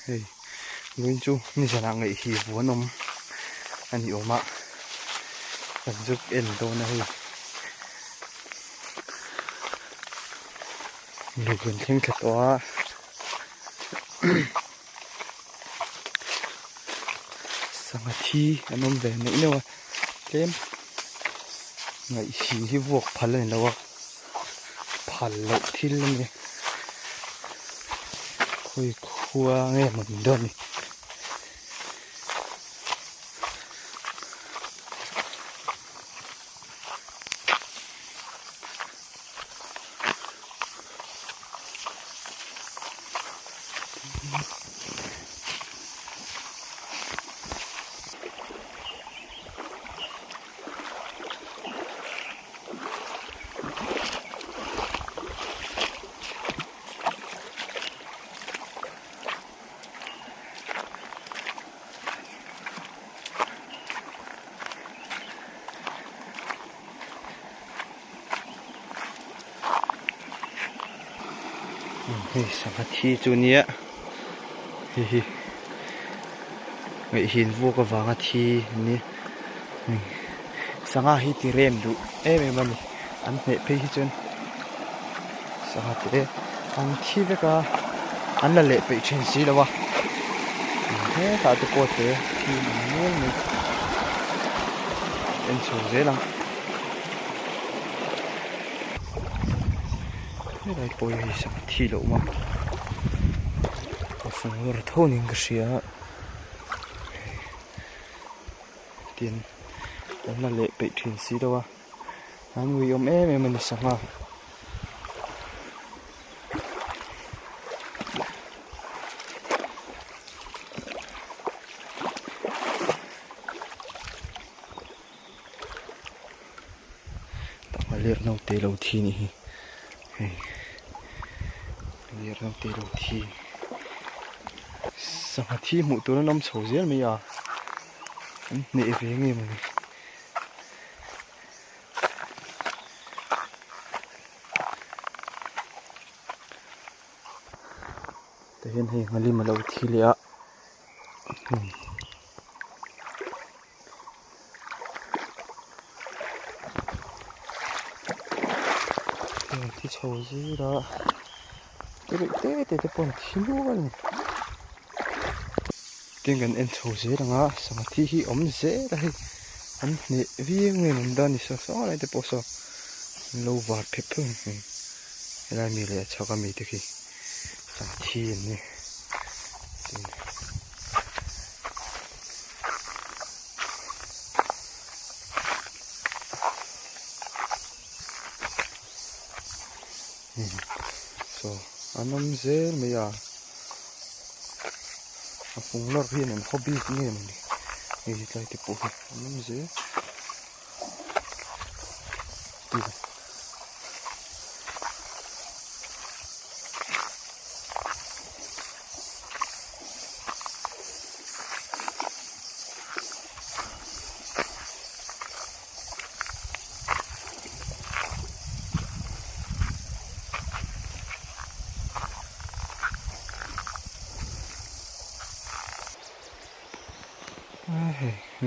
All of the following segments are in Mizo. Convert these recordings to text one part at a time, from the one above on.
Hei vawiin chu nizanah ngaih hi vuan awm a ni awm a kan zuk en dawn a hei lui kan thleng thla tawh a sangha thi an awm ve neuh neuh a tlem ngaih hi hi vuak phal a ni lo a. Phal loh thil a ni. Khawi khua nge maw ni dawn ni. Hei sangha thi chu nia hei hi ngaihhin vuak avanga thi a ni. Sangha hi ti rem duh em em a ni an hneh phei hi chuan sangha te an thi vek a an la leh peih thin si lo a hetah te pawh te thi an mual mai en chho zel ang helai pawh hi sangha thi loh awm a a fung lawr tho niin ka hria. Tin an la leh peih thin si lo a an ui awm em em a ni sangha. Ler naute lo thi nih hi hei ler naute lo thi sangha thi hmuh tur an awm chho zel mai a an hneh ve nge mawni. Tah hian hei nghalim a lo thi leh a. Heng thi chho zir a te reuh te te te pawh an thi nual a ni tin kan en chho zel ang a sangha thi hi awm zel a hei an hneh viau nge an dan ni saw saw lai te pawh saw an lo var phep phep a ni helai mi leh a chhak ami te khi sangha thi an ni. Saw an awm zel mai a a fung lawr hian an haw bik nge mawni hei tlai te pawh hi an awm zel.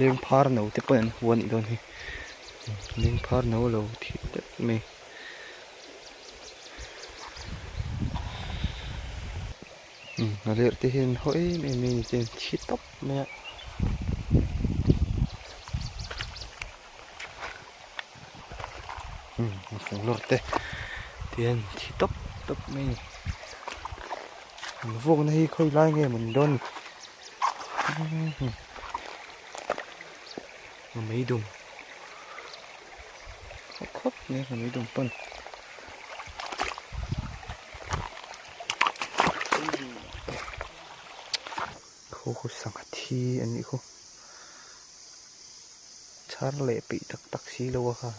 Leng phar no te pawh an huan anih dawn hi leng phar no lo thih teuh mai. A lerh te hian haw em em mai a ni chuan thi tawp mai a. A fung lawr te tihian thi tawp tawp mai a ni. An vuakna hi khawi lai nge maw ni dawn ni. A meidum khawp khawp mai a meidum pawn. Khaw khu sangha thi a nih khu chhar leh peih tak tak si lo a kha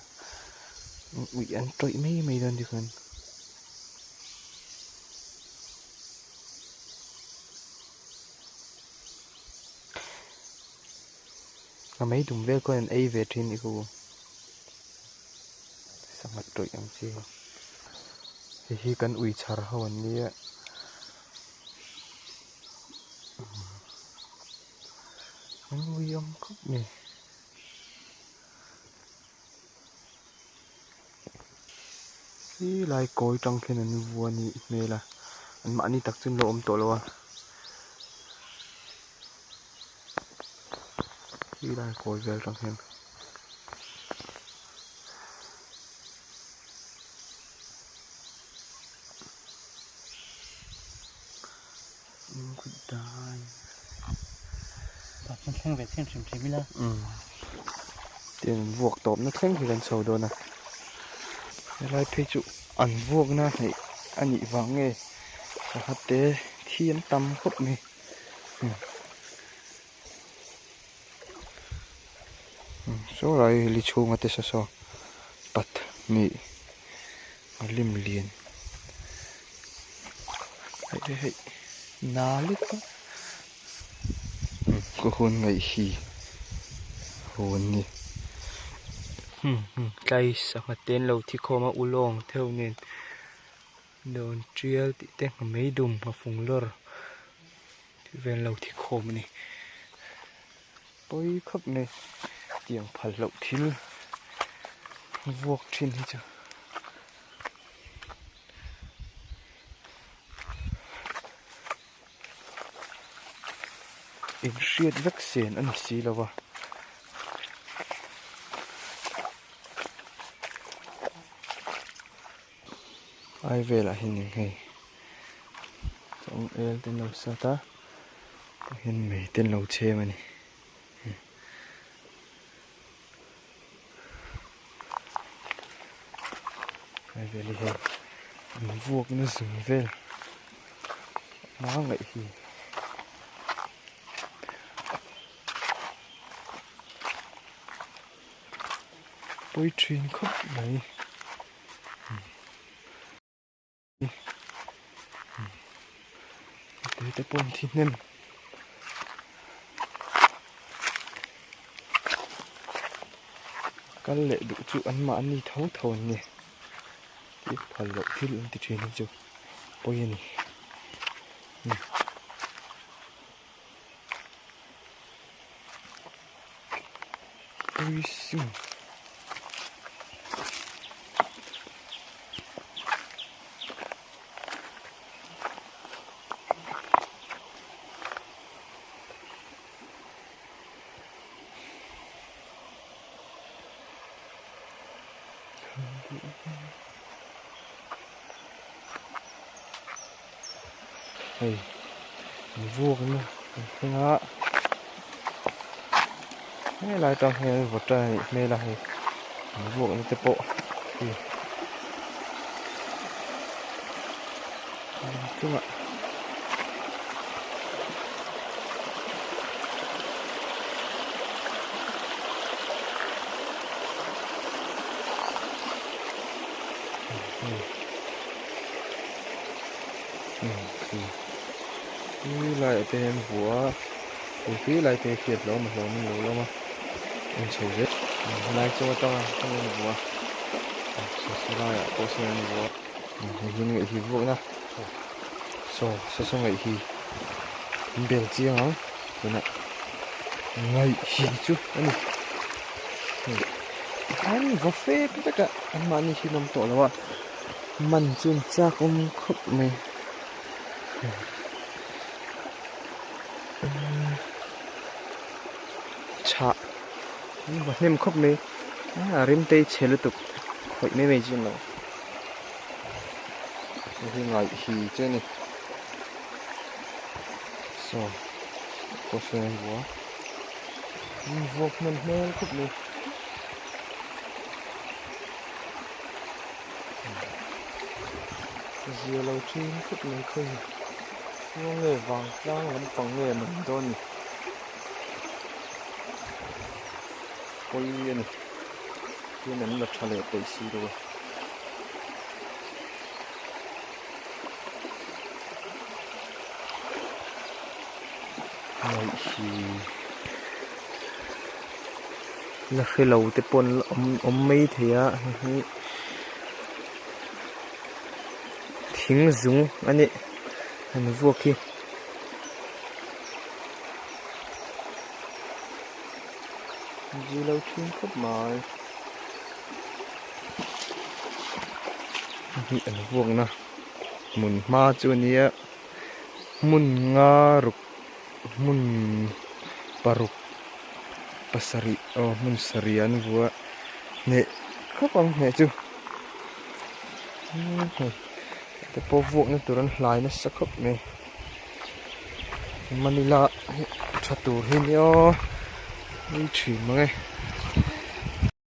uih an tawih mai mai dawn tikhan. A mei dum vel khawn an ei ve thin i khu sangha tawih ang chi hei hi kan ui chhar ho an nia. An ui ang khawp mai. Khi lai kawi tang khian an vua a nih hmel a an mahni tak chu an lo awm tawh lo a khi lai kawi vel tang hian. Thleng ve chian hrim hrim ila. Tiang an vuak tawpna thleng hi kan chho dawn a. Helai phei chu an vuakna hneih a nih vang nge sangha te thi an tam khawp mai. Saw lai li chhunga te saw saw pat hnih a lim lian hei hei hei na lek a ka hun ngaih hi hawn ni tlai sangha te an lo thi khawm a ulawng theuh nen dawn tial tih te nghamei dum nghafung lawr tih vel an lo thi khawm a ni. Pawi khawp mai tiang phal loh thil vuak thin hi chu inhriat vek sen a ni si lo va. Ai velah hian hei changel te an lo sat a. Tah hian mei te an lo chhem a ni. Hei vel hi hei an vuakna zung vel hma ngaih hi. Pawi thin khawp mai. Tui te pawh an thi hnem. Kal leh duh chu an mahni tho tho an ni. Tih phal loh thil an ti thin hi chu pawi a ni. Puisim. Hei an vuakna an thleng a helai tang hian vawta a nih hmel a hei an vuakna te pawh hei lung chungah. Khi laiah te hian vua a hei khi lai te hi hriat loh a hlawm in lo lawm a en chho zel helai chu atanga an vua a saw laiah pawh sawn an vua a hei hi ngaih hi vuakna saw saw saw ngaih hi an bel chiang ang tunah ngaih hi chu a ni tikhan va fek vek a anmahni hi an awm tawh lo a. Man chu an chak awm khawp mai chhah va hnem khawp mai a rim te hi chhe lutuk khawih mai mai chi an lo hei hi ngaih hi chu a ni saw pawh sawn an vuah a vuak hnem hmel khawp mai. Zia lo thin khawp mai khawi khua nge vangtlang lampang nge man dawn ni pawi a ni hian an la tha leh peih si lo a. Ngaihhi la hre lo te pawh an la awm awm mai thei a hei hi thing zung a ni an vuak hi. Zilo thin khawp mai. Hei an vuakna hmun hma chu a nia hmun nga ruk hmun paruk pasarih aw hmun sarih an vuah hneh khawp ang hneh chu hei te pawh vuakna tur an hlai nasa khawp mai. Manila hi tha tur hi nia ni thin mang e.